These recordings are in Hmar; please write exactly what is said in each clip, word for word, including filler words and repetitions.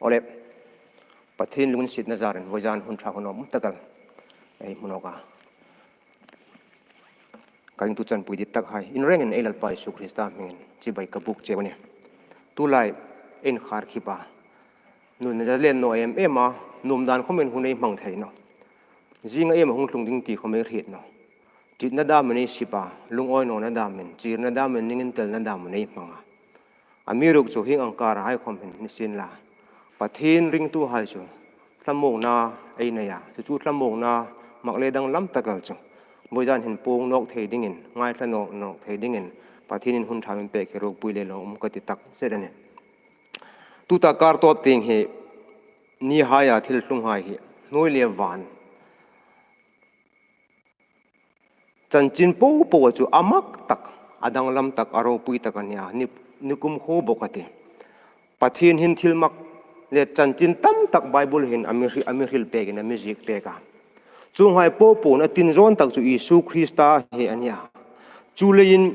Awle, Pathien lunginsietna zarin vawizan hun ṭha hun nuom tak el ei hmu nawk a. Ka ringtu chanpui dit tak hai, in rengin ei Lalpa Isu Krista hmingin chibai ka buk cheu a nih. Tulai ei inkhar khip a, nuom a zalen naw em em a, nuom dan khawmin hun ei hmang thei nawh. Zinga iem a hung tlung ding ti khawm ei hriet nawh. Ṭitna damin ei sip a, lungawi nawna damin, chirna damin, ning intelna damin ei hmang a. Amiruokchu hieng ang kar hai khawm hin ni sien la, Pathien ringtuhai chu thlamuongna ei nei a, chu chu thlamuongna mak le danglam tak el chu vawizan hin puong nawk thei dingin, ngaithla nawk, nawk thei dingin Pathienin hun ṭha mi pek hi ropui le lawmum ka ti tak zet a nih. Tuta kar tawp tieng hi, nihai a thil tlung hai hi, hnuoi le van chanchin popo chu a mak tak, a danglam tak, a ropui tak a ni a, ni, nikum khuo bawk a tih. Pathien hin thil mak le chanchin tam tak Bible hin a mi hri-, a mi hril pekin a mi ziek pek a. Chuonghai popo a tin zawn tak chu Isu Krista hi a ni a. Chuleiin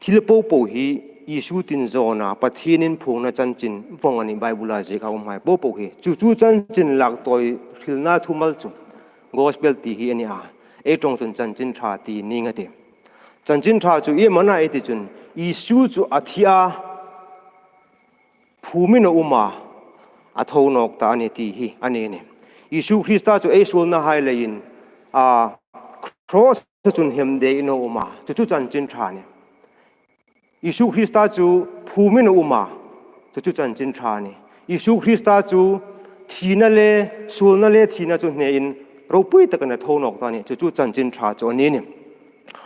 thil popo hi Isu tin zawna Pathienin phuongna chanchin vawng a nih, Bible-a ziek a um hai popo hi. Chu chu chanchin lak tawi hrilna thumal chu Gospel ti hi a ni a. Ei ṭawng chun chanchin ṭha ti ning a tih. Chanchin ṭha chu iem a na ei ti chun Isu chu a thi a, phumin a um a, a tho nawk ta a nih ti hi a nih. Isu Krista chu ei suolna hai leiin, a, cross chun hemdein a um a, chu chu chanchin ṭha a nih. Isu Krista chu phumin a um a, chu chu chanchin ṭha a nih. Isu Krista chu thina le, suolna le thina chu hnein ropui takin a tho nawk ta a nih, chu chu chanchin ṭha chu a ni a nih.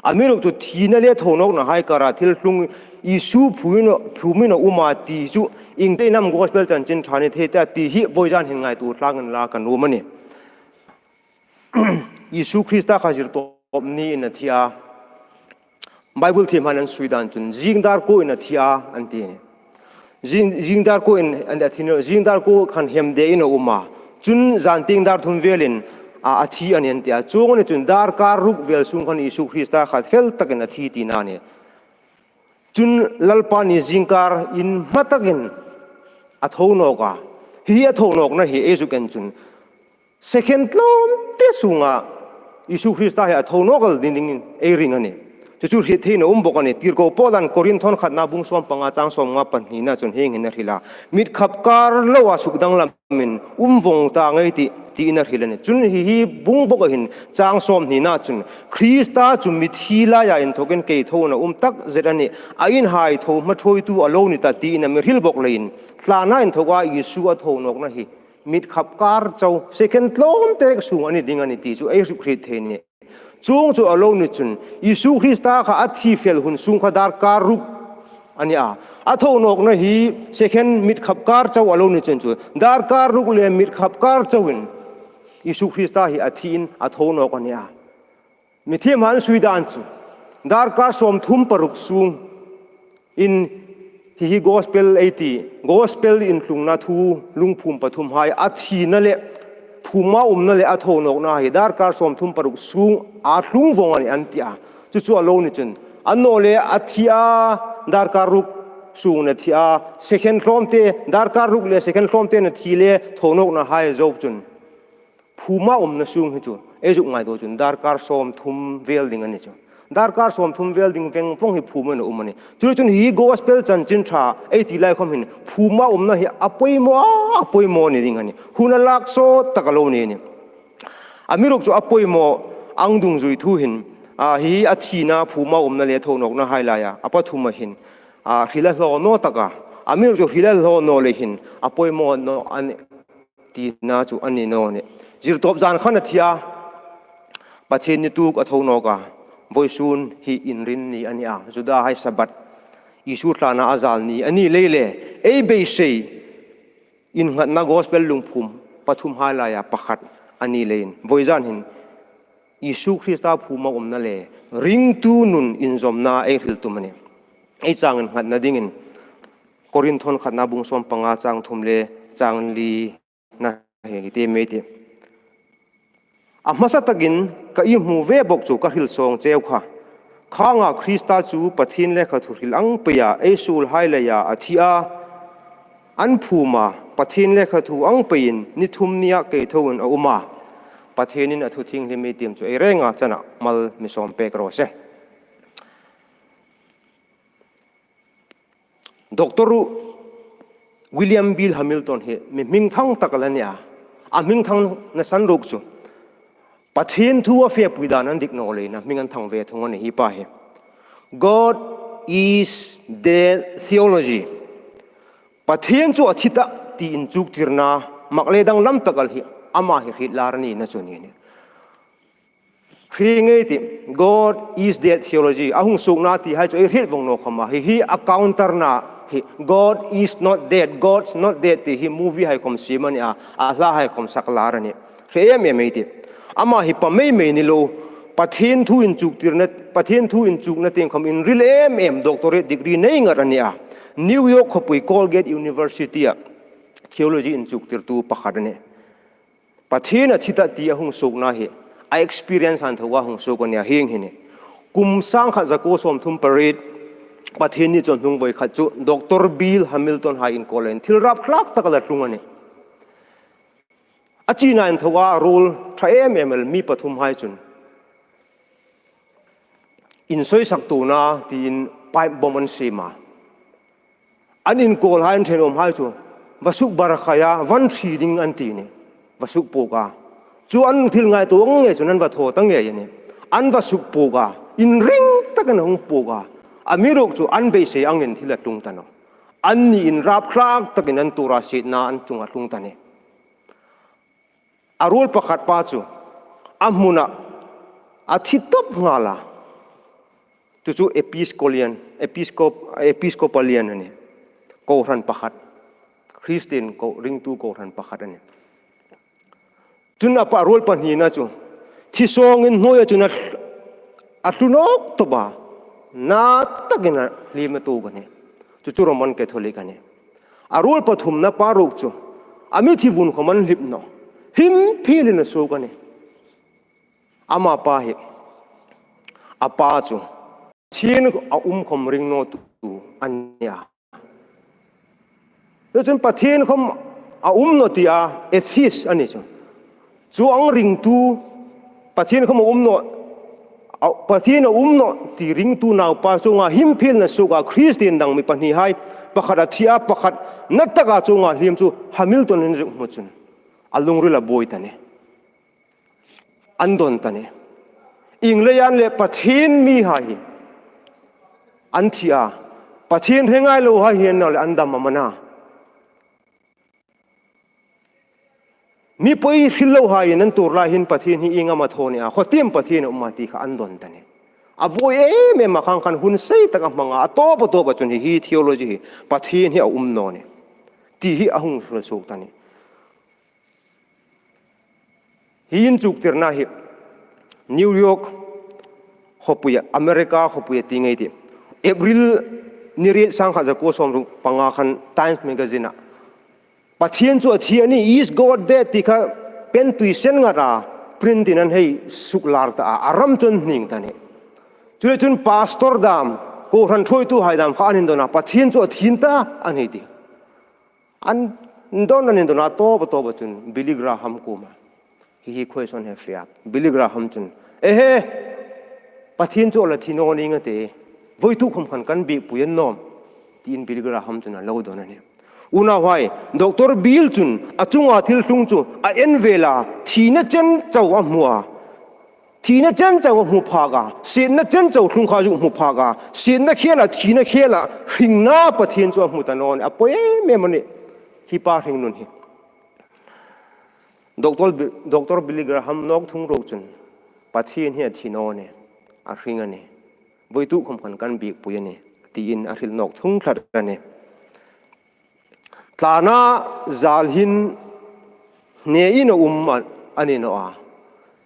Amiruokchu thina le tho nawkna hai kara thil tlung Isu phumin, phumin a um a ti chu iengtin am Gospel chanchin ṭha ni thei ta ti hi vawizan hin ngaituo tlangin la ka nuom a nih. Isu Krista kha zirtawp niin a thi a. Bible thiemhaiin an sui dan chun zing dar kuoin a thi a an ti a nih. Zing, zing dar kuoin an, a thi a, zing dar kuo khan hemdein a um a. Chun zan tieng dar thum velin a, a thi a nih an ti a. Chuong a ni chun darkar ruk vel sung khan Isu Krista kha fel takin a thi tina a nih. Chun Lalpa ni zingkar in hma takin a tho nawk a. Hi a tho nawkna hi ei zuk en chun second tlawmte sunga Isu Krista hi a tho nawk el ding dingin ei ring a nih. Chu chu hriet theina um bawk a nih. Tirko Paulan Korinthon khatna bung sawm panga chang sawmnga pahnina chun hieng hin a hril a, mit khap kar loa suk danglamin um vawng ta ngei ei tih, tiin a hril a nih. Chun hi, hi bung bawka hin chang sawmhnina chun Krista chu mithi laia inthokin kei thona um tak zet a nih. A inhai tho hma thuoitu a lo ni ta tiin a mi hril bawk leiin thlana inthoka Isu a tho nawkna hi mit khap kar chau, second tlawmte sung a ni ding a nih ti chu ei zuk hriet thei a nih. Chuong chu a lo ni chun Isu Krista kha a thi fel hun sung kha darkar ruk a ni a. A tho nawkna hi second mit khap kar chau a lo ni chun chu darkar ruk le mit khap kar chauin Isu Krista hi a thiin a tho nawk a ni a. Mi thiemhaiin an sui dan chu darkar sawmthum paruk sung in hi, hi gospel ei ti, gospel intlungna thu lungphum pathum hai, a thina le phuma umna le a tho nawkna hi darkar sawmthum paruk sung a tlung vawng a nih an ti a. Chu chu a lo ni chun annawleh a thi a, darkar ruk sung a thi a, second tlawmte, darkar ruk le second tlawmte a thi le tho nawkna hai zo chun phuma umna sung hi chu ei zuk ngaituo chun darkar sawmthum vel ding a ni chu. Darkar sawmthum vel ding veng vawng hi phuma a um a nih. Chu chun hi gospel chanchin ṭha ei ti lai khawm hin phuma umna hi a poimaw a, a poimaw ni ding a nih. Hun a lak sawt tak a lo ni a nih. Amiruokchu a poimaw ang dungzui thu hin, a, hi a thina, phuma umna le tho nawkna hai laia a pathuma hin, a, hril a hlaw naw tak a. Amiruokchu hril a hlaw naw lei hin a poimaw naw a nih tina chu a ni naw a nih. Zirtawp zan khan a thi a, Pathien ni tuk a tho nawk a, vawisun hi Inrinni a ni a, Judahai Sabbath, Isu thlana a zal ni a ni lei le, ei beisei innghatna gospel lungphum pathum hai laia pakhat a ni leiin vawizan hin Isu Krista phuma umna le ringtu nun inzawmna ei hril tum a nih. Ei chang innghatna dingin Korinthon khatna bung sawm panga chang thum le chang li na hi ti mi ti. A hmasa takin ka ihmu ve bawk chu ka hril sawng cheu kha. Khanga Krista chu Pathien lekha thuhril ang peia ei suol hai leia a thi a, an phum a, Pathien lekhathu ang peiin ni thum nia keithoin a um a. Pathienin a thu thienghlim ei tiem chu ei renga chana mal mi sawm pek raw se. Doctor William Beale Hamilton hi mi hmingthang tak a la nih a. A hmingthangna san ruok chu Pathien thu a fepui dan an dik naw leiin a hming an thang ve thung a nih hi pa hi. God is dead theology. Pathien chu a thi ta ti inchuktirna mak le danglam tak el hi ama hi hriet lar a ni na chu ni nih. Hre ngei ti, God is dead theology a hung suokna ti hai chu ei hriet vong naw khawm a. Hi hi a counter-na hi, God is not dead, God's not dead ti hi movie hai khawm siem a nih a, a hla hai khawm sak lar a nih. Hre em em ei ti. Ama hi pa mei mei ni lo, Pathien thu inchuktirna, Pathien thu inchukna tieng khawm inril em em doctorate degree nei ngat a nih a. New York khawpui Colgate University-a theology inchuktirtu pakhat a nih. Pathien a thi ta ti a hung suokna hi, a experience han thawa hung suok a nih a, hieng hi nih. Kum sangkhat zakuo sawmthum pariet, Pathienni chun hnung voi khat chu Doctor Beale Hamilton hai inkawl leiin thil rapthlak tak a la tlung a nih. A china inthawka a ruol ṭha em em el mi pathum hai chun insawisaktuona tiin pipe bomb an siem a. An inkawl hai, an ṭhenawm hai chu va sukbar khai a, van thi ding an ti nih. Va sukpuok a. Chu an thil ngaituo ang ngei chun an va thaw ta ngei a nih. An va sukpuok a. Inring takin a hung puok a. Amiruokchu an beisei angin thil a tlung ta nawh. Anni inrapthlak takin an tuor a, sietna an chunga tlung ta nih. A ruol pakhat pa chu a hmuna a thi tawp nghal a. Chu chu Episcopalian, Episcop-, Episcopalian a nih. Kohran pakhat. Christian ko-, ringtu kohran pakhat a nih. Chun a pa, ruol pahnina chu thi sawng inhnuoia chun a thl-, a tlu nawk tawp a. Na takin a hliem a tuok a nih. Chu chu Roman Catholic a nih. A ruol pathumna pa ruok chu a mithi vun khawm an hlip nawh. Him phielin a suok a nih. Ama pa hi, a pa chu Pathien a um khawm ring nawtu a nih a. Chu chun Pathien khawm a um nawh ti a, atheist a ni chu. Chu ang ringtu, Pathien khawm a um nawh, a, Pathien a um nawh ti ringtu naupa chunga him phielna suok a, Christian dang mi pahni hai, pakhat a thi a, pakhat na taka chunga hliem chu Hamilton-in a zuk hmu chun a lungril a buoi ta nih. An dawn ta nih. Ieng leiin am le Pathien mi hai hi an thi a, Pathien hre ngai lo hai hi an naw le an dam am a na? Mi poi hril lo hai an tuor lai hin Pathien hi ieng am a thaw a nih a, khawtiem Pathien a um a ti kha an dawn ta nih. A buoi em em a, khang khan hun sei tak a hmang a, a tawp a tawp a chun hi, hi theology hi, Pathien hi a um naw nih ti hi a hung suol suok ta nih. Hi inchuktirna hi New York khawpuia, America khawpuia ti ngei ti. April ni riet sangkhat zakuo sawmruk panga khan Times Magazine-a Pathien chu a thi a nih, "Is God dead?" ti kha pen tui sen ngata print-in an hei suklar ta a, a ram chu an hning ta nih. Chu le chun pastor dam, kohran thuoitu hai dam kha an indawn a, "Pathien chu a thi ta," an hei ti. An dawn, an indawn a, tawp a tawp a chun Billy Graham kuoma hi, hi question hi a fe a. Billy Graham chun, "Ehe, Pathien chu a la thi naw ning a tih. Voituk khawm khan kan biekpui a ni nawm," tiin Billy Graham chun a lo dawn a nih. Unauhai, Doctor Beale chun a chunga thil tlung chu a en vel a, thina chen chau a hmu a. Thina chen chau a hmu phak a, sietna chen chau tlung kha zuk hmu phak a, sietna khela, thina khela hringna Pathien chu a hmu ta naw nih, a poi em em a nih. Hi pa hringnun hi. Doctor Bi-, Doctor Billy Graham nawk thung ruok chun, "Pathien hi a thi naw nih, a hring a nih. Voituk khawm khan kan biekpui a nih," tiin a hril nawk thung tlat a nih. Tlana zal hin hnein a um a, a ni naw a.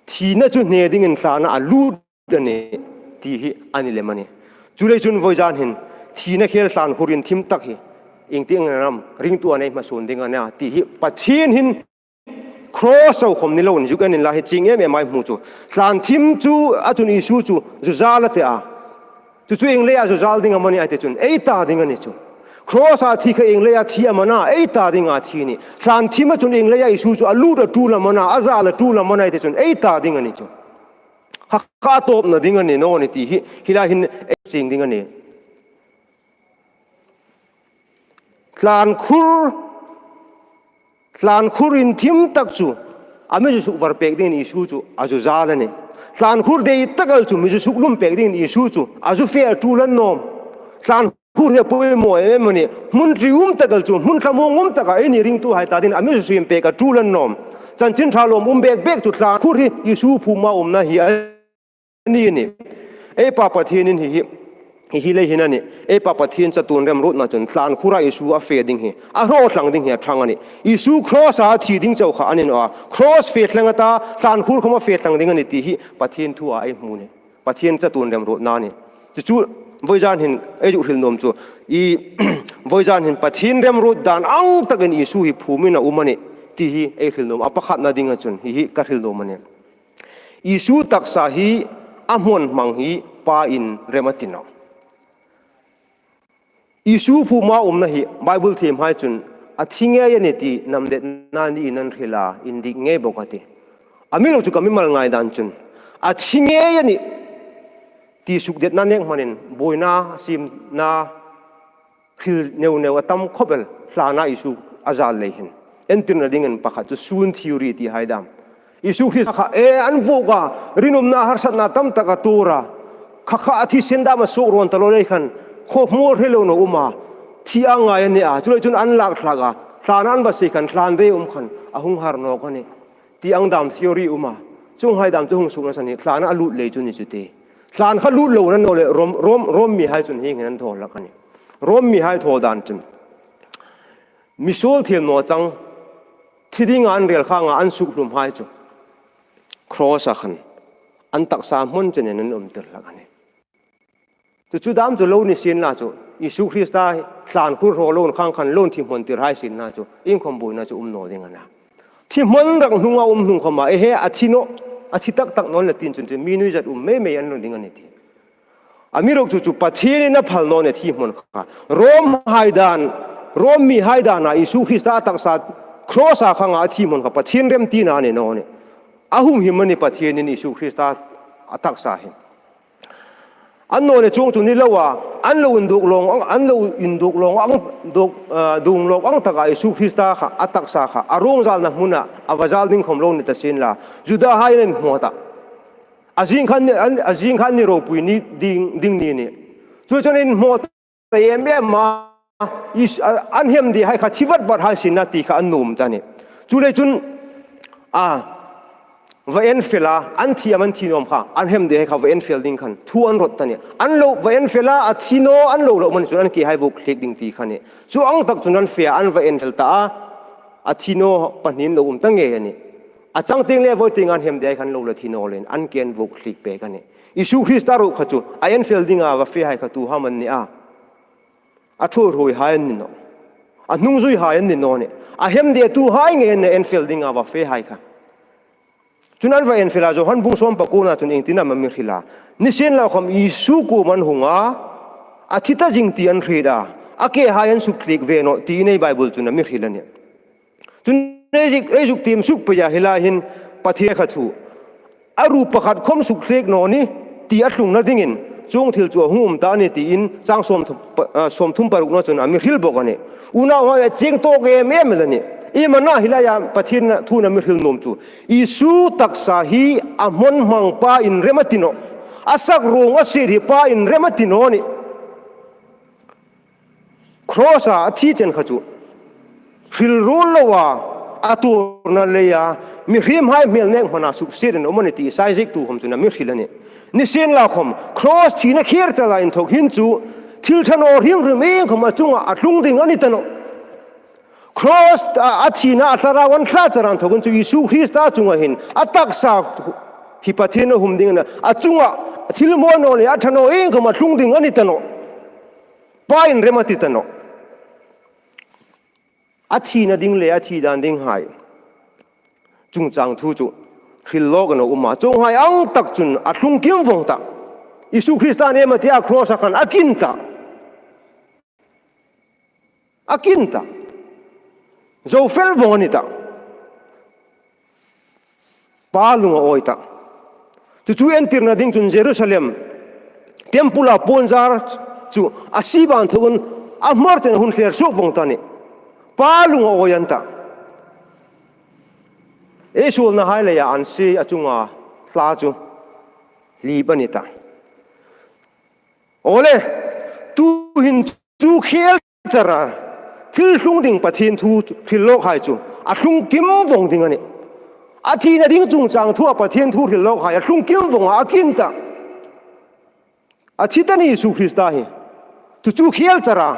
Thina chu hne dingin tlana a lut a nih ti hi a ni lem a nih. Chuleiin chun voizan hin thina khel tlan hur inthim tak hi ieng ti ang am ringtu a nei hmasun ding a nih ti hi Pathien hin cross chau khawm ni loin zuk en inla hi chieng em em ei hmu chu. Tlan thim chu a chun Isu chu zuzal a ti a. Chu chu ieng leia zuzal ding am a nih a ti chun, ei ta ding a ni chu. Cross-a thi kha ieng leia thi am a na, ei ta dinga thi a nih. Thlân thima chun ieng leia Isu chu a lût a ṭûl am a na, a zâl a ṭûl am a na ei ti chun ei ta ding a ni chu. Kha, kha tawpna ding a ni naw ni ti hi, hi lai hin ei chieng ding a nih. Thlân khur, thlân khur inthim tak chu a mi zu sukvar pêk dingin Isu chu a zu zâl a nih. Thlân khur dei tak el chu mi zu sukhlum pêk dingin Isu chu a zu fe a ṭûl a ni naw am. Thlân khur hi a poimaw em em a nih. Hmun ṭium tak el chu, hmun thlamuong um taka eini ringtuhai ta dingin a mi zu siem pêk a ṭûl a ni naw am. Chanchin Ṭha lawmum bêk bêk chu thlân khur hi Isu phûma umna hi a ni a nih. Ei Pa Pathienin hi hi, hi hi lei hin a nih. Ei Pa Pathien chatuon remruotna chun thlân khura Isu a fe ding hi, a hraw thlang ding hi a ṭhang a nih. Isu cross-a thi ding chau kha a ni naw a. Cross fe thlang a ta, thlân khur khawm a fe thlang ding a nih ti hi Pathien thua ei hmu a nih. Pathien chatuon remruotna a nih. Chu chu vawizân hin ei zu hril nuom chu, i, vawizân hin Pathien remruot dân ang takin Isu hi phûmin a um a nih ti hi ei hril nuom a, pakhatna dinga chun hi hi ka hril nuom a nih. Isu taksa hi a hmun hmang hi Pa inrem a ti nawh. Isu phûma umna hi Bible thiemhai chun a thi ngei a nih ti namdetna niin an hril a, indik ngei bawk a tih. Amiruokchu ka mimal ngai dân chun a thi ngei a nih ti sukdetna nêk hmanin buoina siemna hril neu neu a tam khawp el, thlâna Isu a zâl lei hin. Entirna dingin pakhat chu swoon theory ti hai dâm. Isu Krista kha, e, an vuok a, rinumna harsatna tam tak a tuor a. Kha kha a thisen dâm a suok rawn ta lo lei khan, khaw hmuol hre lo naw um a. Thi a ngai a ni a, chu lei chun an lâk thlâk a. Thlâna an va sie khan, thlân dei um khan, a hung har nawk a nih. Ti ang dâm theory um a. Chuonghai dâm chu hung sukna san hi, thlâna a lût lei chu ni chu ti. Thlân kha lût lo a ni naw leh, Rom, Rom, Rom mihai chun hieng hin an thaw hlak a nih. Rom mihai thaw dân chun. Misuol thil naw chang, thi dinga an rêl khâng a an sukhlumhai chu cross-a khan an taksa hmun chenin an umtir hlak a nih. Chu chu dâm chu lo ni sienla chu, Isu Krista thlân khur hraw lo khâng khan lo thi hmuntir hai sienla chu, iengkhawm buoina chu um naw ding a na. Thi hmun rak hnunga um hnung khawma, e he, a thi nawh, a thi tak tak naw ni le tin chun chu mi nuizat um mei mei an ni ding a nih ti. Amiruokchu chu Pathienin a phal naw a nih thi hmun kha. Rom hai dân, Rom mihai dâna Isu Krista a taksa cross-a khâng a thi hmun kha Pathien remtina a ni naw a nih. A humhim a nih Pathienin Isu Krista a taksa hi. Annawleh chuong chu ni loa, an lo induok lawng ang, an lo induok lawng ang, duok, ah, duong lawk ang taka Isu Krista kha, a taksa kha, a ruong zâlna hmuna a va zâl ding khawm lo ni ta sienla, Judahaiin an inhmaw ta. A zing khan ni, an, a zing khan ni ropui ni ding, ding ni a nih. Chu chun inhmaw ta em em a, is, a, an hemdehai kha thi vat vat hai sienla ti kha an nuom ta a nih. Chu lei chun, a, va en fel a, an thi am an thi naw am kha, an hemdehai kha va en fel ding khan thu an rawt ta a nih. An lo va en fel a, a thi naw an lo lo man chun an kehai vuok thliek ding ti kha a nih. Chu ang tak chun an fe a, an va en fel ta a, a thi naw pahni an lo um ta ngei a nih. A chang tieng le vawi tieng an hemdehai khan lo la thi naw leiin an ke an vuok thliek pek a nih. Isu Krista ruok kha chu a en fel dinga va fehai kha tuhai am an ni a? A ṭhuoiruoihai an ni nawh. A hnungzuihai an ni naw a nih. A hemdetuhai ngei an nih a en fel dinga va fehai kha. Chun an va en fel a, Johan bung sawm pakuona chun iengtin am a mi hril a? Nisienlakhawm Isu kuomah an hung a, a thi ta zing ti an hriet a, a kehai an sukthliek ve nawh tiin ei Bible chun a mi hril a nih. Chun ei zuk, ei zuk tiem suk pei a, hi lai hin Pathien kha thu, a ruok pakhat khawm sukthliek naw ni ti a tlungna dingin chuong thil chu a hung um ta a nih tiin chang sawmthum pa, ah, sawmthum parukna chun a mi hril bawk a nih. Unauhai, a chieng tawk em em el a nih. Iem a na hi laia Pathien thuin a mi hril nuom chu, Isu taksa hi a hmun hmang Pa inrem a ti nawh. A sak ruong a sie hi Pa inrem a ti naw a nih. Cross-a a thi chen kha chu hril ruol loa, a tuorna leia mihriemhai hmel nêk hmana suksiet an um a nih ti Isai ziektu khawm chun a mi hril a nih. Nisienlakhawm cross thina kher chala inthawk hin chu thil ṭha naw hrim hrim iengkhawm a chunga a tlung ding a ni ta nawh. Cross-a, a thina a thlarau an thlak chala inthawk hin chu Isu Krista chunga hin a taksa hi Pathien a hum ding a na, a chunga thil mawi naw le a ṭha naw iengkhawm a tlung ding a ni ta nawh. Pa inrem a ti ta nawh. A thina ding le a thi dân dinghai chungchang thu chu hril lawk an um a, chuonghai ang tak chun a tlung kim vawng ta. Isu Krista iem a ti a, cross-a khan a kin ta. a kin ta. Zo fel vong a ni ta. Pa lung a awi ta. Chu chu entirna ding chun Jerusalem temple-a puonzar chu a sip a inthawkin a hmar chen hun thler suok vong ta ni. Pa lung a awi a ni ta. Ei suolnahai leia an sie a chunga hla chu lip a ni ta. Awle, tuhin chu khel chara thil tlung ding Pathien thu hril lawkhai chu a tlung kim vong ding a nih. A thina ding chungchang thua Pathien thu hril lawkhai a tlung kim vong a, a kin ta. A thi ta ni Isu Krista hi. Chu chu khel chara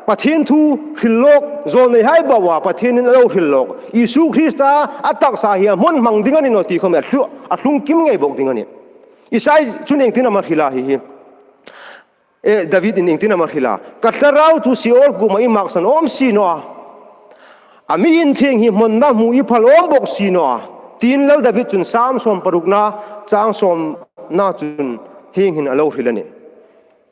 Pathien thu hril lawk, zawlneihai bawa Pathienin a lo hril lawk. Isu Krista a taksa hi a hmun hmang ding a ni naw ti khom a tlu-, a tlung kim ngei bawk ding a nih. Isai chun iengtin am a hril a hi hi. E, David-in iengtin am a hril a. Ka thlarau chu Seol kuoma i maksan awm si naw a. A mi inthieng hi hmonna hmu i phal awm bawk si naw a. Tiin Lal David chun Sam sawm parukna chang sawmna chun hieng hin a lo hril a nih.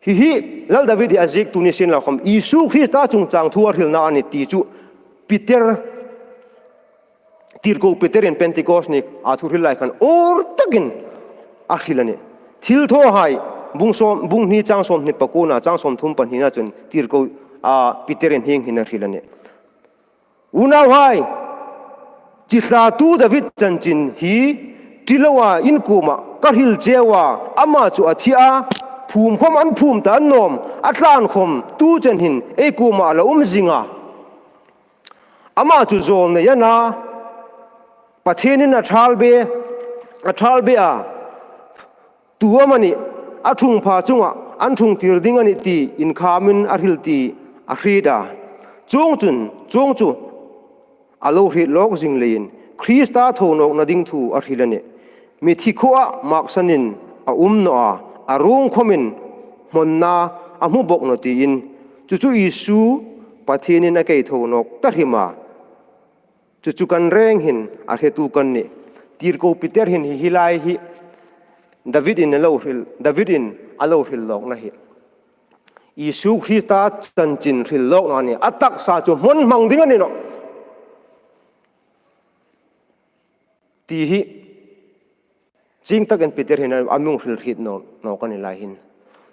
Hi hi Lal David hi a ziektu ni sien la khom Isu Krista chungchang thu a hrilna a nih ti chu Peter, tirko Peter-in Pentecost ni a thu hril lai khan ur takin a hril a nih. Thilthawhai bung sawm, bung hni chang sawmhni pakuona chang sawmthum pahnina chun tirko, a, Peter-in hieng hin a hril a nih. Unauhai, chithlatu David chanchin hi ṭi loa in kuoma ka hril cheu a, ama chu a thi a, phum khom an phum ta annawm, a tlan khom tu chen hin ei kuoma a la um zing a. Ama chu zawlnei a na, Pathienin a ṭhal be, a ṭhal be a, tu amanih, a ṭhungpha chunga an ṭhungtir ding a nih ti inkhamin a hril ti a hriet a. Chuong chun, chuong chu a lo hriet lawk zing leiin Krista thonawkna ding thu a hril a nih. Mithi khuoa maksanin a um naw a, a ruong khomin hmonna a hmu bawk naw tiin, chu chu Isu Pathienin a kei tho nawk ta hrim a. Chu chu kan reng hin a hretu kan nih. Tirko Peter hin hi, hi lai hi David-in a lo hril, David-in a lo hril lawkna hi Isu Krista chanchin hril lawkna a nih. A taksa chu hmun hmang ding a ni nawh ti hi chieng takin Peter hin a mi hung hril hriet naw, nawk a ni lai hin.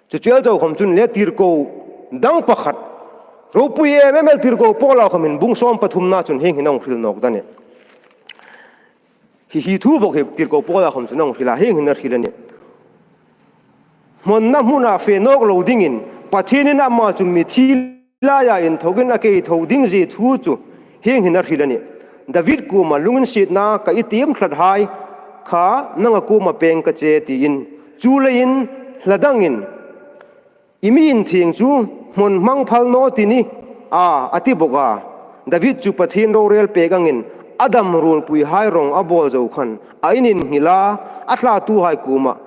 Chu chu el chau khom chun le tirko dang pakhat, ropui em em el tirko Paula khomin bung sawm pathumna chun hieng hin a hung hril nawk ta nih. Hi, hi thu bawk hi tirko Paula khom chun a hung hril a, hieng hin a hril a nih. Hmonna hmuna fe nawk lo dingin Pathienin ama chu mithi laia inthawkin a kei tho ding zie thu chu hieng hin a hril a nih. David kuoma lunginsietna ka i tiem tlat hai kha nanga kuoma peng ka che tiin. Chuleiin hla dangin i mi inthieng chu hmun hmang phal naw ti ni a, a ti bawk a. David chu Pathien rorel pek angin a dam ruolpuihai rawng a bawl zo khan a ininghil a, a thlatuhai kuoma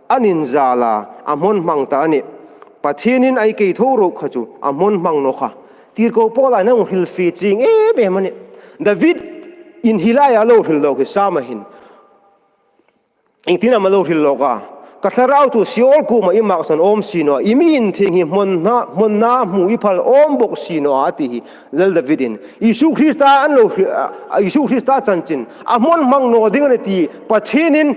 an inzal a, a hmun hmang ta a nih. Pathienin ei kei tho ruok kha chu a hmun hmang naw kha. Tirko Paula'n a hung hril fie chieng em em a nih. David-in hi laia a lo hril lawk hi Sama hin iengtin am a lo hril lawk a. Ka thlarau chu Seol kuoma i maksan awm si naw a, i mi inthieng hi hmonna, hmonna hmu i phal awm bawk si naw a, a ti hi Lal David-in. Isu Krista an lo hri-, a, Isu Krista chanchin a hmun hmang naw ding a nih ti Pathienin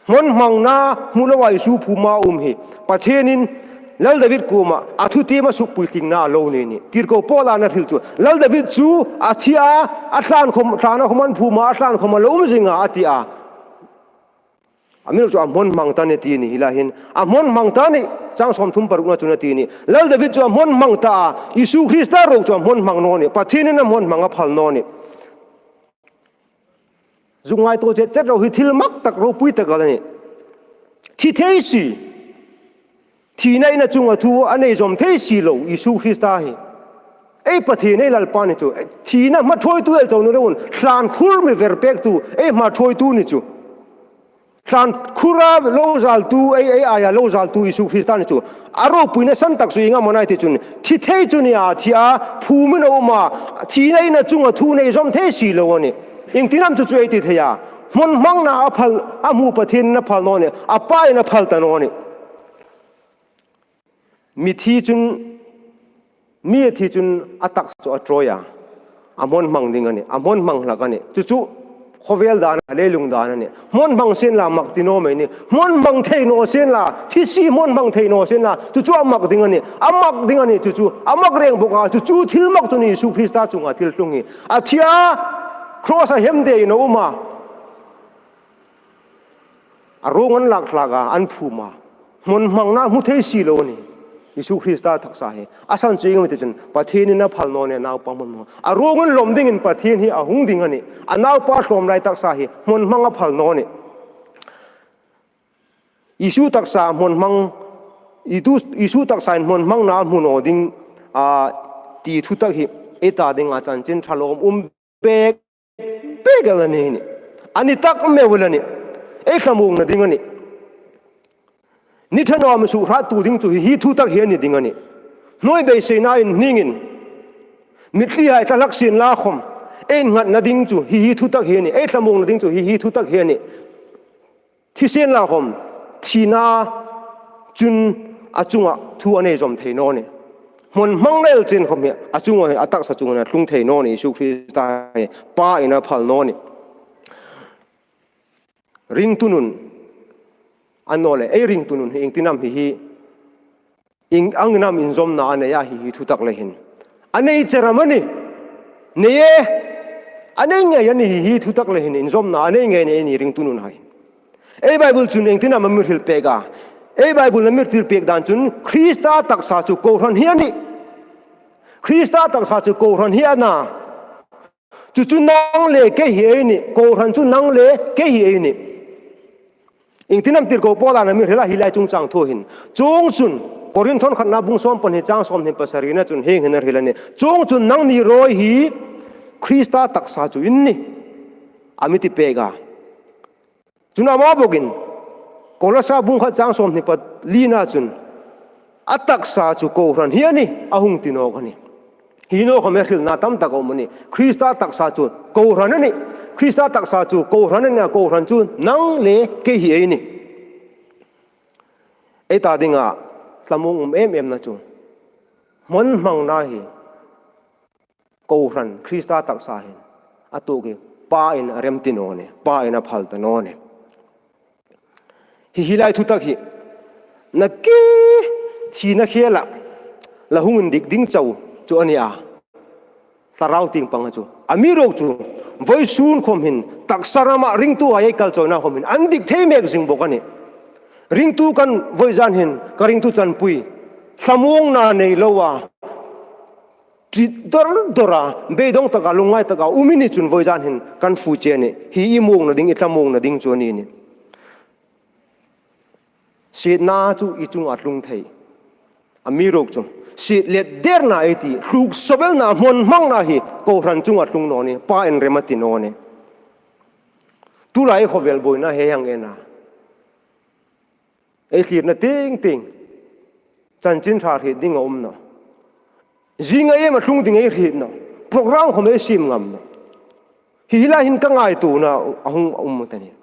hmun hmangna hmu loa Isu phuma um hi Pathienin Lal David kuoma a thutiem a sukpuitlingna a lo ni a nih. Tirko Paula'n a hril chu Lal David chu a thi a, a tlan khom, tlana khom an phum a, a tlan khom a lo um zing a, a ti a. A mi chu a hmun hmang ta a nih ti a nih hi lai hin. A hmun hmang ta a nih, chang sawmthum parukna chun a ti a nih. Lal David chu a hmun hmang ta a, Isu Krista ruok chu a hmun hmang naw a nih. Pathienin a hmun hmang a phal naw a nih. Zuk ngaituo chet chet ro hi thil mak tak ropui tak a la nih. Thi thei si. Thina in a chunga thu a nei zawm thei si lo Isu Krista hi. Ei Pathien ei Lalpa ni chu. Thina hmaṭhuoitu el chau ni loin tlan khur mi ver pektu ei hmaṭhuoitu ni chu. Tlan khura lo zaltu, ei, ei aia lo zaltu Isu Krista ni chu. A ropuina san tak chu ieng am a na ti chun, thi thei chu a nih a, thi a, phum a um a, thina in a chunga thu nei zawm thei si lo a nih. Iengtin am chu chu ei ti thei a. Hmun hmangna a phal, a hmu Pathienin a phal naw a nih, a Pain a phal ta naw a nih. Mithi chun Mi a thi chun a taksa chu a ṭawi a, a hmawn hmang ding a nih, a hmawn hmang hlak a nih. Chu chu khawvel dan a, leilung dan a nih. Hmawn hmang sien la mak ti naw mei ni. Hmawn hmang thei naw sien la, thi si hmawn hmang thei naw sien la, chu chu a mak ding a nih. A mak ding a nih chu chu, a mak reng bawk a, chu chu thil mak chu ni Isu Krista chunga thil tlung hi. A thi a, cross a hem de in a um a. A ruong an lak hlak a, an phum a. Hmawn hmangna hmu thei si lo a nih. Isu Krista taksa hi. A san chu ieng am ti chun, Pathienin a phal naw nih, a naupa hmawn hmang. A ruong an lawm dingin Pathien hi a hung ding a nih. A naupa hlawm lai taksa hi, hmawn hmang a phal naw nih. Isu taksa hmawn hmang, Isu, Isu taksa in hmawn hmangna hmu naw ding, a, ti thutak hi, ei ta dinga chanchin ṭha lawmum bek, bek el a ni hi nih. A ni tak meu el a nih. Ei thlamuongna ding a nih. Ni ṭha naw mi sukhrattu ding chu hi hi thutak hi a ni ding a nih. Hnuoi beiseina inhningin, mitlihai tla hlak sien la khawm, ei innghatna ding chu hi hi thutak hi a nih. Ei thlamuongna ding chu hi hi thutak hi a nih. Thi sien la khawm, thina chun a chunga thu a nei zawm thei naw nih. Hmawn hmang rel chen khawm hi a chunga, a taksa chunga tlung thei naw nih. Isu Krista hi Pa in a phal naw nih. Ringtu nun, a naw le, ei ringtu nun hi ieng tin am hi hi, ieng ang am inzawmna a nei a hi hi thutak le hin. A nei che ram a nih. Nei e. A nei ngei a nih hi hi thutak le hin, inzawmna a nei ngei a nih ei ni ringtu nun hai. Ei Bible chun ieng tin am a mi hril pek a. Ei Bible a mi hril pek dan chun Krista taksa chu kohran hi a nih. Krista taksa chu kohran hi a na. Chu chu nang le kei hi ei nih, kohran chu nang le kei hi ei nih. Ieng tin am tirko Paula'n a mi hril a hi lai chungchang thu hin. Chuongchun, Korinth khatna bung sawm pahni chang sawmhni pasarina chun hieng hin a hril a nih. Chuongchun nangni rawi hi Krista taksa chu in nih. A mi ti pek a. Chun ama bawkin, Kolosa bung khat chang sawmhni palina chun, a taksa chu kohran hi a nih, a hung ti nawk a nih. Hi naw khawm e hrilna tam tak a um a nih. Krista taksa chu kohran a nih. Krista taksa chu kohran a nih, a kohran chu nang le kei hi ei nih. Ei ta dinga thlamuong um em em na chu. Hmawn hmangna hi kohran Krista taksa hin a tuok hi Pa in a rem ti naw nih, Pa in a phal ta naw nih. Hi hi lai thutak hi, nakie thina khela la hung indik ding chau chu a ni a. Thlarau tieng panga chu. Amiruokchu, vawisun khawm hin, taksa rama ringtuhai ei kalchawina khawm hin, an dik thei mek zing bawk a nih. Ringtu kan vawizan hin, ka ringtu chanpui, thlamuongna nei lo a, ṭi dawr dawra, beidawng taka, lungngai taka, um i ni chun vawizan hin, kan fuk che a nih. Hi i muongna ding, i thlamuongna ding chu a ni nih. Sietna chu i chunga tlung thei. Amiruokchu, siet letderna ei ti, hluk sawvelna, hmawn hmangna hi, kohran chunga tlung naw nih, Pa in rem a ti naw nih. Tulai khawvel buoina hi hang en a. Ei thlirna tieng tieng. Chanchin ṭha hriet ding a um nawh. Zinga iem a tlung ding ei hriet nawh. Program khawm ei siem ngam nawh. Hi hi lai hin ka ngaituona a hung um ta nih.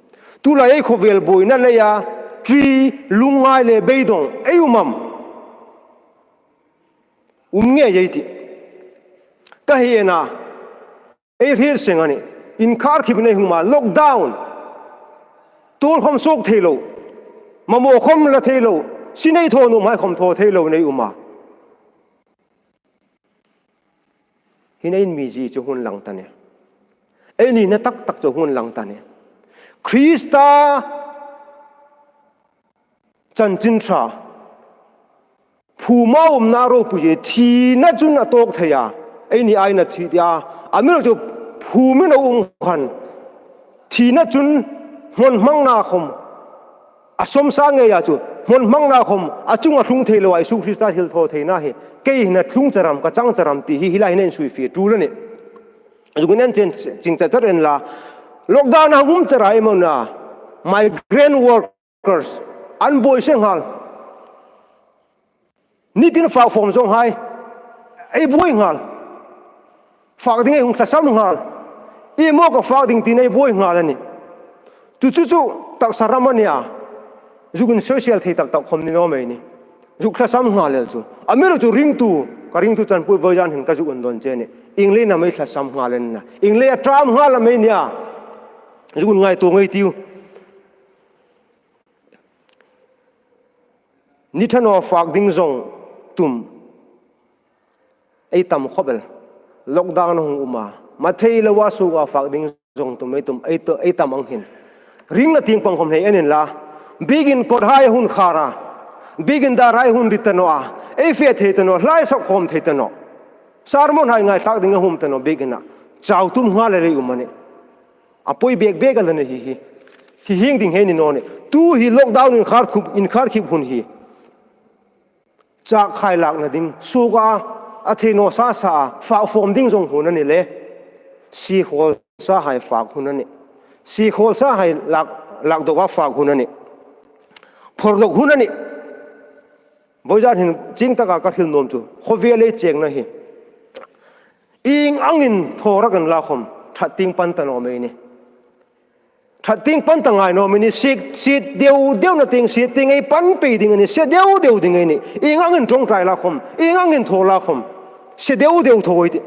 Tulai ei khawvel buoina leia, ṭi, lungngai le beidawng ei um am? Um ngei ei tih. Ka hei en a, ei hriet seng a nih. Inkhar khipin ei hung um a, lockdown. Tuol khawm suok thei lo. Mamaw khawm la thei lo. Sin ei thaw nuomhai khawm thaw thei lo ei um a. Hi ei inmizie chu hung inlang ta nih. Ei nina tak tak chu hung inlang ta nih. Krista chanchin ṭha. Phuma umna ropui hi thina chun a tawk thei a. Ei ni a inthawk thi a. Amiruokchu phumin a um khan. Thina chun hmawn hmangna khawm. A sawm sa ngei a chu. Hmawn hmangna khawm. A chunga tlung thei lo a Isu Krista thilthawtheina hi. Kei hin a tlung charam, ka chang charam ti hi hi lai hin ei insuifie tul a nih. Zuk in en chen ching char char en la. Lockdown a hung um chara ei mawna. Migrant work. Workers, an buoi se nghal. Nitin fak form zawnghai, ei buoi nghal. Fak ding ei hung tlasam nghal. Ieng am ka fak ding tiin ei buoi nghal a nih. Chu chu chu taksa ram a nih a. Zuk in social thei tak tak khawm ni naw mei ni. Zuk hlasam nghal el chu. Amiruokchu ringtu, ka ringtu chanpui vawizan hin ka zuk indawn che a nih. Ieng leiin am ei hlasam nghal el a na. Ieng leia ṭam nghal am ei nih a. Zuk ngaituo ngei ei tiu. Ni ṭha naw fak ding zong tum. Ei tam khop el. Lockdown a hung um a. Mathei lo a suoka fak ding zong tum ei tum, ei to, ei tam ang hin. Ring la tieng pang khom hei en inla. Biekin kawthai hun khar a. Biekin darhai hun ri ta naw a. Ei fe thei ta naw, hlai sak khom thei ta naw. Sermon hai ngaithlak ding a hum ta naw biekin a. Chau tum nghal el ei um a nih. A poi bek bek a la ni hi hi. Hi hieng ding hei ni naw nih. Tu hi lockdown inkhar khip, inkhar khip hun hi. Chak khai lakna ding, suoka, a thei naw sa sa a, fak fawm ding zong hun a ni le. Sikhawl sa hai fak hun a nih. Sikhawl sa hai lak, lak dawka fak hun a nih. Phor dawk hun a nih. Vawizan hin chieng taka ka hril nuom chu. Khawvel ei chengna hi. Ieng angin thaw rak inla khom, ṭhat tieng pan ta naw mei nih. Ṭhat tieng pan ta ngai naw mei nih, siet, siet deu deu na tieng, siet tieng ei pan pei ding a nih, sie deu deu ding ei nih. Ieng angin ṭawngṭai la khom, ieng angin thaw la khom. Sie deu deu thaw ei tih.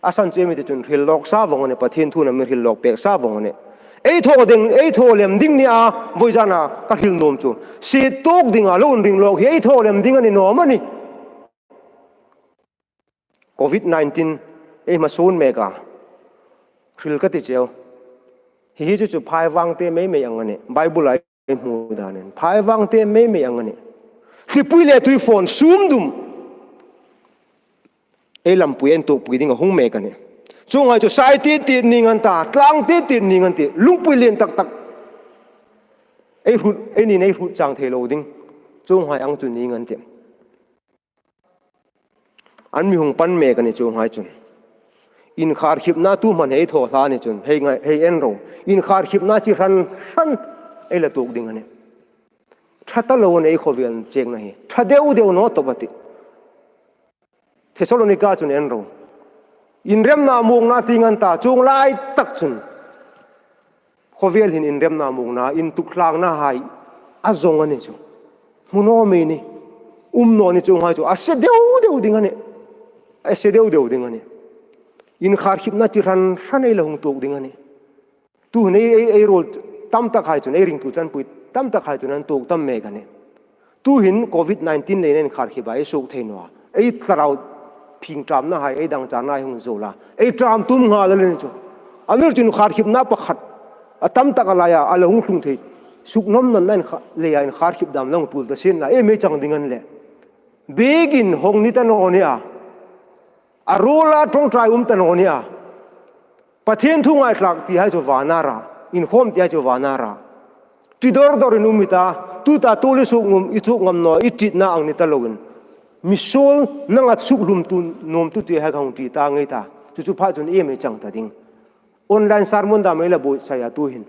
A san chu ei mi ti chun hril lawk sa vong a nih, Pathien thu'n a mi hril lawk pek sa vong a nih. Ei thaw ding, ei thaw lem ding nia, vawizana ka hril nuom chu. Siet tuok dinga lo inring lawk hi ei thaw lem ding a ni naw am a nih. Covid nineteen ei hmasuon mek a. Hril ka ti cheu. Hi hi chu chu phaivang te mei mei ang a nih. Bible-a ei hmu danin. Phaivang te mei mei ang a nih. Thlipui le tuifawn sum dum. Ei lampui intuokpui ding a hung mek a nih. Chuonghai chu sai ti ti ning an ta, tlang ti ti ning an tih. Lungpui lien tak tak. Ei hrut, ei nin ei hrut chang thei lo ding. Chuonghai ang chu ning an tih. An mi hung pan mek a nih chuonghai chun. Inkhar khipna tu hman hei thaw hla ni chun, hei ngai, hei en ro. Inkhar khipna chi hran hran ei la tuok ding a nih. Ṭha ta lo a nih ei khawvel chengna hi. Ṭha deu deu naw tawp a tih. Thessalonika chun en ro. Inremna muongna tieng an ta chuong lai tak chun. Khawvel hin inremna muongna, intukthlangna hai a zong a ni chu. Hmu naw mei nih. Um naw ni chuonghai chu. A sie deu deu ding a nih. A sie deu deu ding a nih. Inkhar khipna chi hran hran ei la hung tuok ding a nih. Tu hin ei, ei, ei ruol tam tak hai chun, ei ringtu chanpui tam tak hai chun an tuok tam mek a nih. Tu hin Covid nineteen leiin inkhar khip a ei suok thei naw a. Ei thlarau phingṭamna hai, ei dangchârna hai hung zuol a. Ei ṭam tum nghal a la ni chu. Amiruokchu inkhar khipna pakhat. A tam tak a laia, a la hung tlung thei. Suknawmna in kha, leia inkhar khip dam la hung tuol ta sien la. Ei mei chang ding a ni le. Biekin hawng ni ta naw nia. A ruola ṭawngṭai um ta naw nia. Pathien thu ngaithlak ti hai chu vana ra. Inkhawm ti hai chu vana ra. Ṭi dawr dawr in um i ta, tuta tuol i suk ngam, i suk ngam naw, i ṭitna ang ni ta loin. Misuol nanga sukhlum tu, nuom tu ti hai ka hung ṭi ta ngei ta. Chu chu pha chun ei mei chang ta ding. Online sermon dam ei la buotsai a tu hin.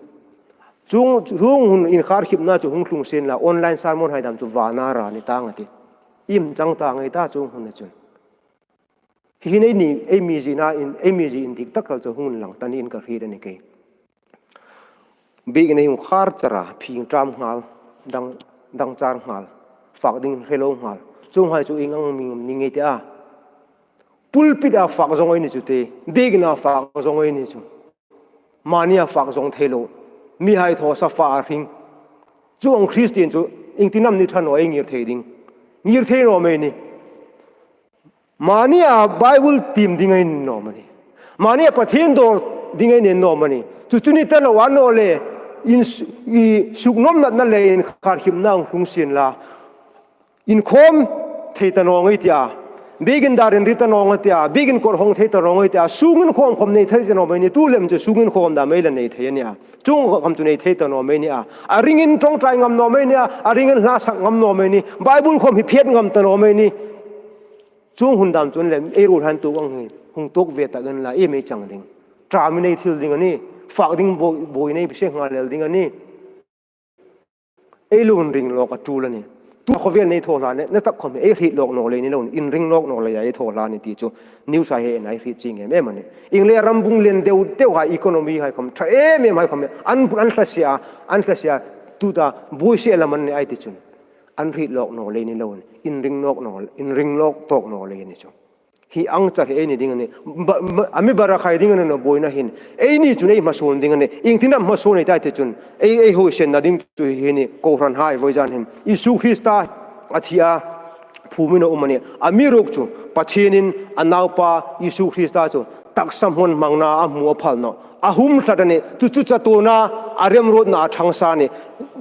Chuong, chuong hun inkhar khipna chu hung tlung sien la, online sermon hai dam chu vana ra ni ta ngai ti. Im chang ta ngei ta chuong hun a chun. Hi hin ei ni, ei mizie na in, ei mizie indik tak kal chu hung inlang ta niin ka hriet a ni kei. Biekin ei hung khar char a, phingṭam nghal, dang, dangchâr nghal, fak ding hre lo nghal. Chuonghai chu ieng ang mi ni ngei ti a. Pulpit-a fak zong ei ni chu te, biekin a fak zong ei ni chu. Mania fak zong thei lo. Mihai thaw sa fa a hring. Chuong Kristien chu, iengtin am ni ṭha naw ei ngir thei ding. Ngir thei naw mei nih. Mania Bible tiem ding ei ni naw am a nih. Mania Pathien dawr ding ei ni naw am a nih. Chu chu ni ta lo a naw le, in s-, i suknawmnatna le inkhar khipna hung tlung sien la. Inkhawm thei ta naw ngei ti a. Biekin dar inri ta naw ngei ti a. Biekin kawr hawng thei ta naw ngei ti a. Sung inkhawm khom nei thei ta naw mei nih. Tu lem chu sung inkhawm dam ei la nei thei a nih a. Chuong khom chu nei thei ta naw mei nih a. A ringin ṭawngṭai ngam naw mei nih a. A ringin hla sak ngam naw mei nih. Bible khom hi phet ngam ta naw mei nih. Chuong hun dam chun lem ei ruolhai an tuok ang hi. Hung tuok ve tak inla ei mei chang ding. Ṭamin ei thil ding a nih. Fak ding buoi, buoiin ei sie nghal el ding a nih. Ei lo inring lawk a ṭul a nih. Tu khawvel nei thaw hla ni, na tak khom ei hriet lawk naw lei ni lo, inring lawk naw leia ei thaw hla ni ti chu news-a hei en a hriet chieng em em a nih. Ieng leia ram bung lien deu deu hai economy hai khom, ṭha em em hai khom, an, an hla sia, an hla sia, tuta buoi sie lam an ni ei ti chun. an hriet lawk naw lei ni loin, inring nawk naw, inring lawk tawk naw lei ni chu. Hi ang char hi eini ding a nih. Ba, ba, a mi bara khai ding a nih naw buoina hin. Eini chun ei hmasawn ding a nih. Iengtin am hmasawn ei ta ti chun. Ei, ei huoisenna ding chu hi ni kohranhai vawizan hin. Isu Krista a thi a, phûm in a um a nih. Amiruokchu Pathienin a naupa Isu Krista chu taksa hmawn hmangna a hmu a phal nawh. A hum tlat a nih, chu chu chatuona a remruotna a ṭhang sa a nih.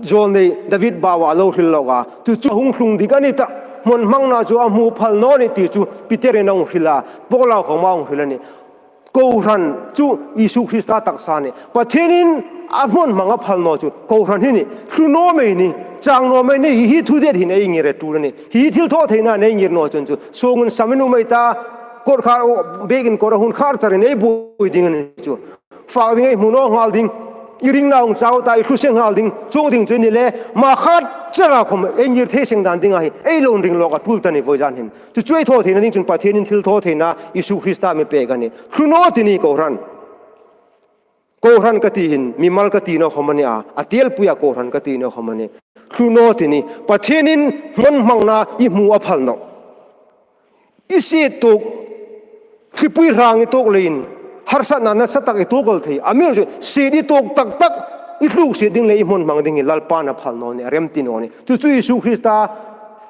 Zawlnei David bau a lo hril lawk a. Chu chu a hung tlung dik a ni tah. Hmawn hmangna chu a hmu phal naw a nih ti chu Peter-in a hung hril a. Paula khawma a hung hril a nih. Kohran chu Isu Krista taksa a nih. Pathienin a hmawn hmang a phal naw chu kohran hi ni. Thlu naw mei ni, chang naw mei ni, hi hi thu det hin ei ngir a ṭul a nih. Hi hi thilthawtheina ei ngir naw chun chu. Sungin samin um ei ta, kawtkhar, bikin kawt a hun khar charin ei buoi ding a ni chu. Fak ding ei hmu naw nghal ding, i ringna hung chau ta, i thlu se nghal ding, chuong ding chu ni le, ma khat chara khawm ei ngir thei seng dan dinga hi, ei lo ring lawk a ṭul ta ni vawizan hin. Chu chu ei thawtheina ding chun Pathienin thilthawtheina Isu Krista mi pek a nih. Thlu naw ti ni kohran. Kohran ka ti hin, mimal ka ti naw khawm a ni a, a telpuia kohran ka ti naw khawm a nih. Thlu naw ti ni, Pathienin hmawn hmangna i hmu a phal nawh. I sie tuok, thlipui hrang i tuok leiin, harsatna nasa tak i tuok el thei. Amiruokchu, sie i tuok tak tak, i tluk sie ding le i hmawn hmang ding hi Lalpan a phal naw a nih, a remti naw a nih. Chu chu Isu Krista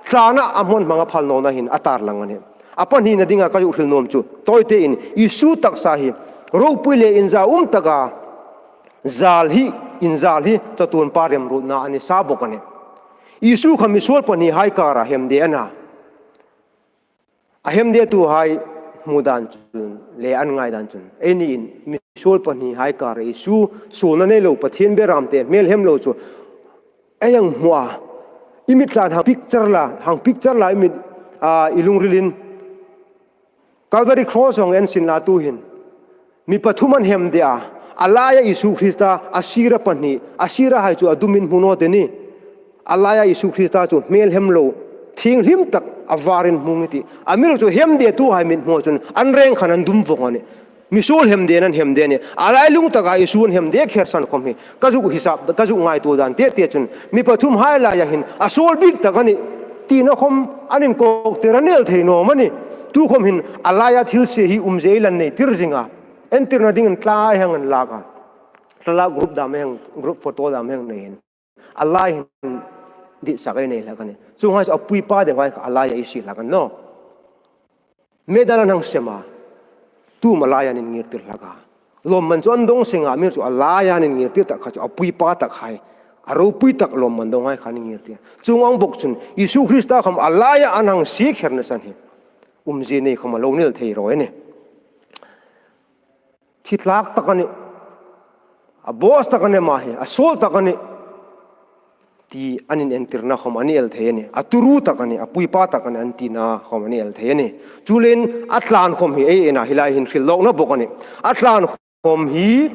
tlana a hmawn hmang a phal nawna hin a tarlang a nih. A pahnina dinga ka zuk hril nuom chu, tawitein Isu taksa hi ropui le inzaum taka zal hi, inzal hi chatuon pa remruotna a ni sa bawk a nih. Isu kha misuol pahnihai kara hemde a na. A hemdetuhai hmu dan chun le an ngai dan chun, einiin misuol pahnihai kara Isu suolna nei lo Pathien beramte hmelhem lo chu ei hang hmu a, i mit hlan hang picture la, hang picture la i mit, a, i lungrilin Calvary Cross hang ensin la tu hin mi pathum an hemde a, a laia Isu Krista, a sira pahni, a sirahai chu a dumin hmu naw ti ni. A laia Isu Krista chu hmelhem lo, thienghlim tak a varin hmu nge ti. Amiruokchu hemdetuhai mithmua chun an reng khan an dum vawng a nih. Misuol hemde an hemde a nih. A lailung taka Isu an hemde kher san khawm hi ka zuk hisap, ka zuk ngaituo dan te te chun mi pathumhai laia hin a suol bik tak a nih tina khawm an inkawktir a ni el thei naw am a nih. Tu khawm hin a laia thil sie hi umzie ei la nei tir zing a. Entirna dingin tla hang an lak a. Tla la group dam hang, group photo dam hang nei hin. A lai hin ditsak ei nei hlak a nih. Chuonghai chu a pu pa deu hai kha a laia ei sie hlak a ni naw. Medal an hang sem a. Tum a laia an ingirtir hlak a. Lawmman chu an dong seng a, amiruokchu a laia an ingirtir tak kha chu a pu pa tak hai. A ropui tak lawmman donghai kha an ingirtir. Chuong ang bawk chun Isu Krista khawm a laia an hang sie kherna san hi umzie nei khawm a lo ni el thei rawi a nih. Thi tlak tak a nih. A boss tak a nih ama hi, a suol tak a nih. Ti an inentirna khawm a ni el thei a nih. A turu tak a nih, a pu pa tak a nih an tina khawm a ni el thei a nih. Chuleiin a tlan khawm hi ei en a hi lai hin hril lawkna bawk a nih. A tlan khawm hi,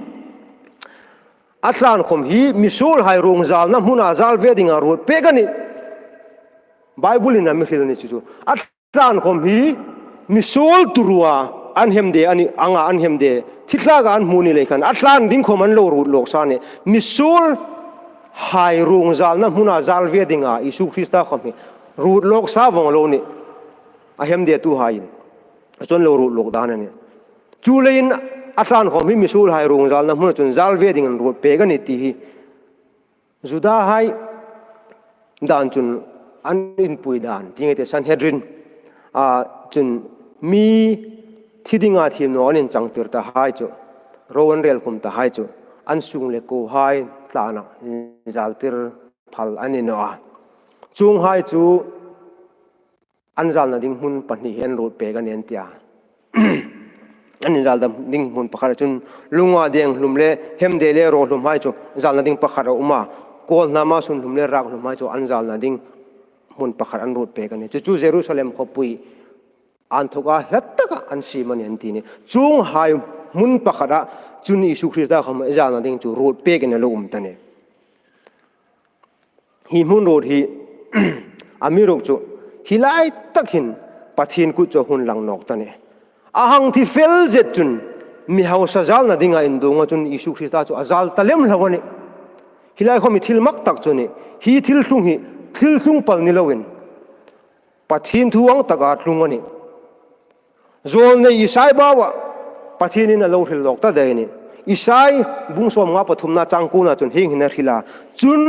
a tlan khawm hi misuolhai ruong zalna hmuna zal ve dinga ruot pek a nih. Bible-in a mi hril a nih chu chu. A tlan khawm hi misuol turua an hemde a ni, anga an hemde. Thi tlaka an hmu ni lei khan a tlan ding khawm an lo ruot lawk sa a nih. Misuolhai ruong zalna hmuna zal ve dinga Isu Krista khawm hi ruot lawk sa vawng lo a nih. A hemdetuhaiin. Chuong lo ruot lawk dan a nih. Chuleiin a tlan khawm hi misuolhai ruong zalna hmuna chun zal ve dingin ruot pek a nih ti hi Judahai dan chun an inpui dan, ti ngei ti Sanhedrin, a, chun mi thi dinga thiem naw an inchangtir tahai chu, ro an rel khum tahai chu, an sung le kuohai tlana inzaltir phal an ni naw a. Chuonghai chu an zalna ding hmun pahni hi an ruot pek a nih an ti a. An inzalna ding hmun pakhat chun lunga deng hlum le hemde le raw hlumhai chu zalna ding pakhat a um a. Kawlhnama sun hlum le rak hlumhai chu an zalna ding hmun pakhat an ruot pek a nih. Chu chu Jerusalem khawpui an thawka hla taka an siem a nih an ti a nih. Chuonghai hmun pakhata chun Isu Krista khawm zalna ding chu ruot pekin a lo um ta a nih. Hi hmun ruot hi, amiruokchu, hi lai tak hin Pathien kut chu a hung lang nawk ta a nih. A hang thi fel zet chun, mi hausa zalna dinga indonga chun Isu Krista chu a zal ta lem hlak a nih. Hi lai khawm hi thil mak tak chu a nih. Hi thil tlung hi Thil tlung pal ni loin Pathien thu ang taka tlung a nih. Zawlnei Isai bawa Pathienin a lo hril lawk ta dai a nih. Isai bung sawmnga pathumna chang kuona chun hieng hin a hril a. Chun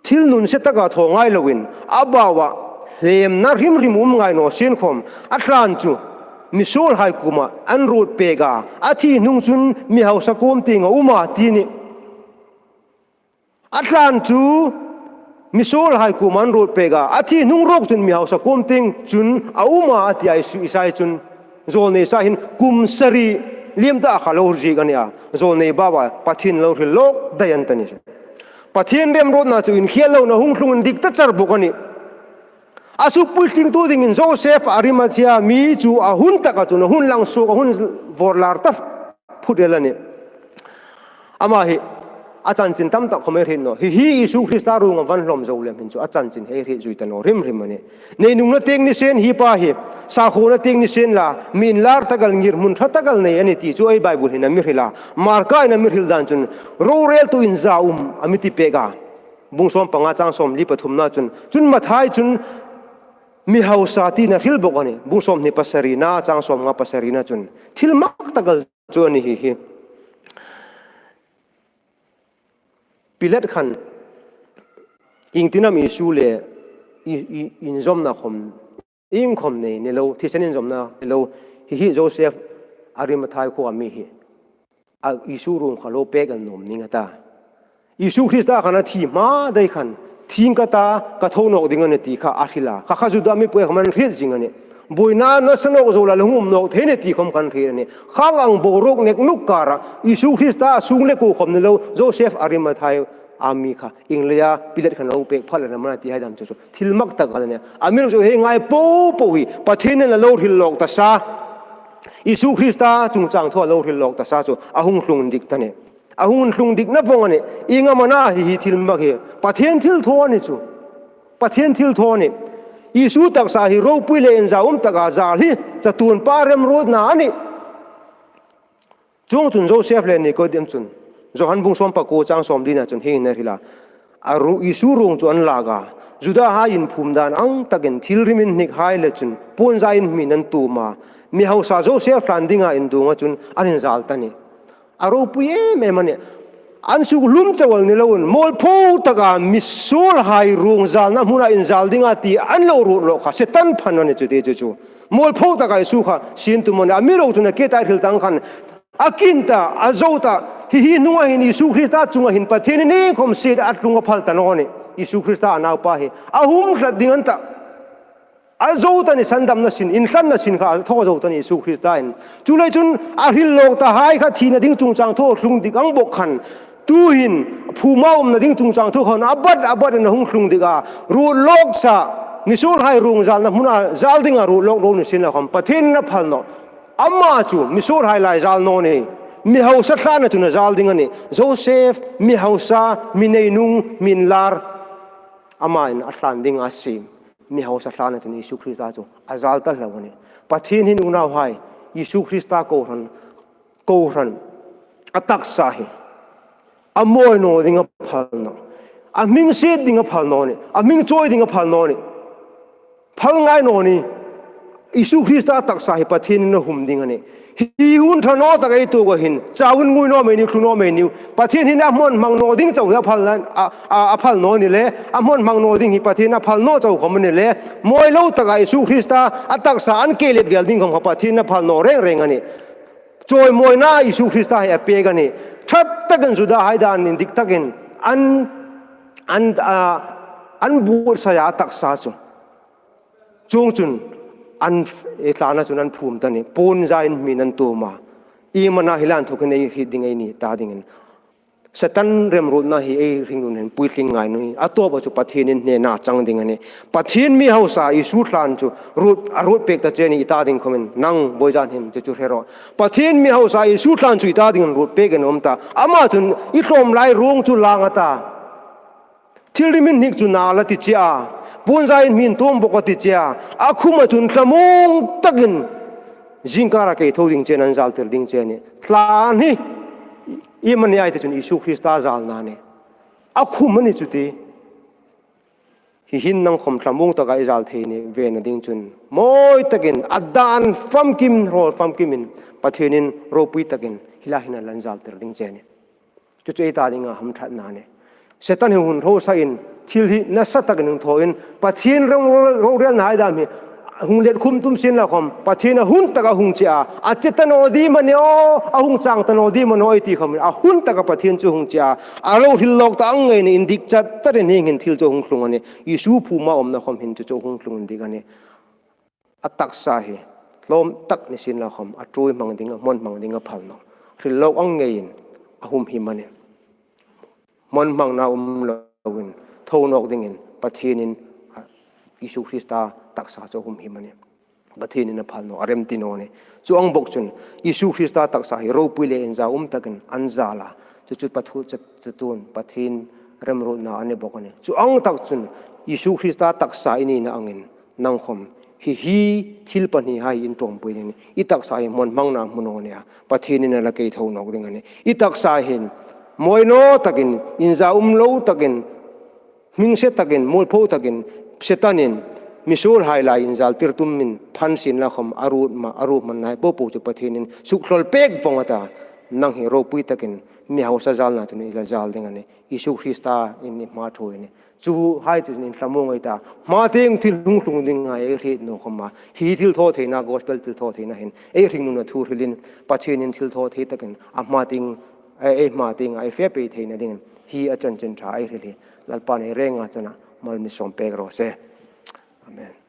thil nunse taka thaw ngai loin a bawa hlemna hrim hrim um ngai naw sien khawm a tlan chu misuolhai kuoma an ruot pek a, a thi hnung chun mi hausa kuom tieng a um a ti a nih. A tlan chu misuolhai kuoma an ruot pek a, a thi hnung ruok chun mi hausa kuom tieng chun a um a, a ti a, Isai chun, zawlnei Isai hin kum sari liem ta a kha lo ziek a nih a, zawlnei bawa Pathien lo hril lawk dai an ta ni chu. Pathien remruotna chu inkhel loin a hung tlung indik ta char bawk a nih. A suk puitling tu dingin Joseph Arimathea mi chu a hun taka chun a hun lang suok, a hun vawrlar ta phut el a nih. Ama hi a chanchin tam tak khawm ei hriet nawh. Hi hi Isu Krista ruong a van hlawm zo lem hin chu a chanchin hi ei hriet zui ta naw hrim hrim a nih. Nei nungna tieng ni sien hi pa hi, sakhuona tieng ni sien la, mi inlar tak el, ngirhmun ṭha tak el nei a nih ti chu ei Bible hin a mi hril a. Marka in a mi hril dan chun roreltu inzaum a mi ti pek a. Bung sawm panga chang sawmli pathumna chun, chun Mathai chun mi hausa tiin a hril bawk a nih. Bung sawmhni pasarina chang sawmnga pasarina chun thil mak tak el chu a ni hi hi. Pilat khan iengtin am Isu le i, i, inzawmna khawm, ieng khawm nei ni lo, thisen inzawmna ni lo, hi hi Joseph Arimathai khuo a mi hi a Isu ruong kha lo pek an nuom ning a ta. Isu Krista khan a thi hma dai khan, thing ka ta, ka tho nawk ding a nih ti kha a hril a. Kha kha Juda mipui khawm an hriet zing a nih. Buoina nasa nawk zo la, la hung um nawk thei a nih ti khawm kha an hriet a nih. Khang ang boruok nek nuk kara Isu Krista a sung le kuo khawm ni lo, Joseph Arimathai a mi kha ieng leia Pilat khan lo pek phal a na ma ti hai dam chu chu thil mak tak a nih. A mi chu hi ngai po po hi Pathienin a lo hril lawk ta sa. Isu Krista chungchang thu a lo hril lawk ta sa chu a hung tlung indik ta nih. A hung tlung indikna vawng a nih. Ieng am a na hi hi thil mak hi Pathien thilthaw a ni chu. Pathien thilthaw a nih. Isu taksa hi ropui le inzaum taka zal hi chatuon pa remruotna a nih. Chuongchun Joseph le Nikodim chun Johan bung sawm pakuo chang sawmlina chun hieng hin a hril a. A ru, Isu ruong chu an lak a, Judahai inphum dan ang takin thil rim inhnik hai le chun puonzai inhmin an tuom a, mi hausa Joseph hlan dinga induonga chun an inzal ta nih. A ropui em em a nih. An suk hlum chau el ni loin, mualpho taka misuolhai ruong zalna hmuna inzal dinga ti an lo ruot lawk kha Setan phan a ni chu ti chu chu. Mualpho taka Isu kha sien tum a nih. Amiruokchu a ke ta ei hril tah khan a kin ta, a zo ta, hi hi hnunga hin Isu Krista chunga hin Pathienin ieng khawm sie a tlung a phal ta naw a nih. Isu Krista a naupa hi a hum hlat ding an ta. A zo ta ni, sandamna sin, inhlanna sin kha a thaw zo ta ni Isu Krista hin. Chuleiin chun a hril lawk ta hai kha thina ding chungchang thu tlung dik ang bawk khan, tuhin phuma umna ding chungchang thu khan a bat a batin a hung tlung dik a. Ruot lawk sa, misuolhai ruong zalna hmuna zal dinga ruot lawk lo ni sien la khawm Pathienin a phal nawh. Ama chu misuolhai lai zal naw ni, mi hausa hlana chun a zal ding a nih. Joseph, mi hausa, mi neinung, mi inlar, ama'n a hlan dinga siem mi hausa hlana chun Isu Krista chu a zal ta hlak a nih. Pathien hin unauhai, Isu Krista kohran, kohran, a taksa hi a mawi naw dinga phal nawh. A hming sie dinga phal naw ni, a hming chawi dinga phal naw ni. Phal ngai naw ni. Isu Krista taksa hi Pathienin a hum ding a nih. Hi hun ṭha naw tak ei tuok a hin, chau ngui naw mei ni, thlu naw mei ni. Pathien hin a hmawn hmang naw ding chau hi a phal nan, a, a, a phal naw ni le, a hmawn hmang naw ding hi Pathien a phal naw chau khawm a ni le, mawi lo taka Isu Krista a taksa an ke let vel ding khawm kha Pathienin a phal naw reng reng a nih. Chawimawina Isu Krista hi a pek a nih. Ṭha takin Judahai dan indik takin an, an, a, an buotsai a taksa chu. Chuongchun an f-, e, hlana chun an phum ta ni, puonzai inhmin an tuom a. Iemani hin a inthawkin ei hriet ding ei ni ta dingin Setan remruotna hi ei hringnun hin puitling ngai naw ni. A tawpa chu Pathienin hnena chang ding a nih. Pathien mi hausa Isu hlan chu ruot, a ruot pek ta che a nih i ta ding khawmin, nang vawizan hin chu chu hre rawh. Pathien mi hausa Isu hlan chu i ta dingin ruot pekin a um ta. Ama chun i tlawm lai ruong chu lang a ta. Thil rim inhnik chu nal a ti che a, puonzai inhmin tuom bawk a ti che a, a khuma chun thlamuong takin zingkara kei tho ding chein an zaltir ding che a nih. Tlan hi iemani ei ti chun Isu Krista zalna a nih. A khum a ni chu ti. Hi hin nang khawm thlamuong taka i zal thei ni ve na ding chun, mawi takin, a dan famkim, rawl famkimin, Pathienin ropui takin hi lai hin a la inzaltir ding che a nih. Chu chu ei ta dinga hamṭhatna a nih. Setan hi hun hrosain, thil hi nasa takin hung thawin, Pathien ro-, ro-, rorelna hai dam hi hung let khum tum sienla khawm, Pathien a hun taka hung che a, a che ta naw ding am a ni aw, a hung chang ta naw ding am a ni aw ei ti khawmin, a hun taka Pathien chu hung che a, a lo hril lawk ta ang ngeiin indik chat chatin hieng hin thil chu hung tlung a nih. Isu phuma a umna khawm hin chu chu hung tlung indik a nih. A taksa hi tlawm tak ni sienla khawm, a ṭuoi hmang dinga, hmawn hmang dinga phal naw. Hril lawk ang ngeiin a humhim a nih. Hmawn hmangna um loin, tho nawk dingin, Pathienin, a, Isu Krista taksa chu a humhim a nih. Pathienin a phal naw, a remti naw a nih. Chu ang bawk chun, Isu Krista taksa hi ropui le inzaum takin an zal a. Chu chu pathu, chu, chu tun, Pathien remruotna a ni bawk a nih. Chu ang tak chun, Isu Krista taksa i nina angin, nang khawm, hi hi thil pahni hai inṭawmpui ding a nih. I taksa hi hmawn hmangna hmu naw nia, Pathienin a la kei tho nawk ding a nih. I taksa hin, mawi naw takin, inzaum lo takin, hmingse takin, mualpho takin, Setanin, misuol hai lai inzaltir tumin phan sienla khawm a ruot ma, a ruot hmanna hai po po chu Pathienin sukhlawl pek vawng a ta, nang hi ropui takin mi hausa zalna chun i la zal ding a nih. Isu Krista in i hma ṭhuoi a nih. Chu hai chu in thlamuong ei ta. Hma tieng thil hung tlung dinga ei hriet naw khawma, hi thilthawtheina, gospel thilthawtheina hin ei hringnuna thu hrilin, Pathienin thilthawthei takin a hma tieng, ei, ei hma tienga ei fe pei theina dingin hi a chanchin ṭha ei hril hi Lalpan ei renga chena mal mi sawm pek raw se. Amen.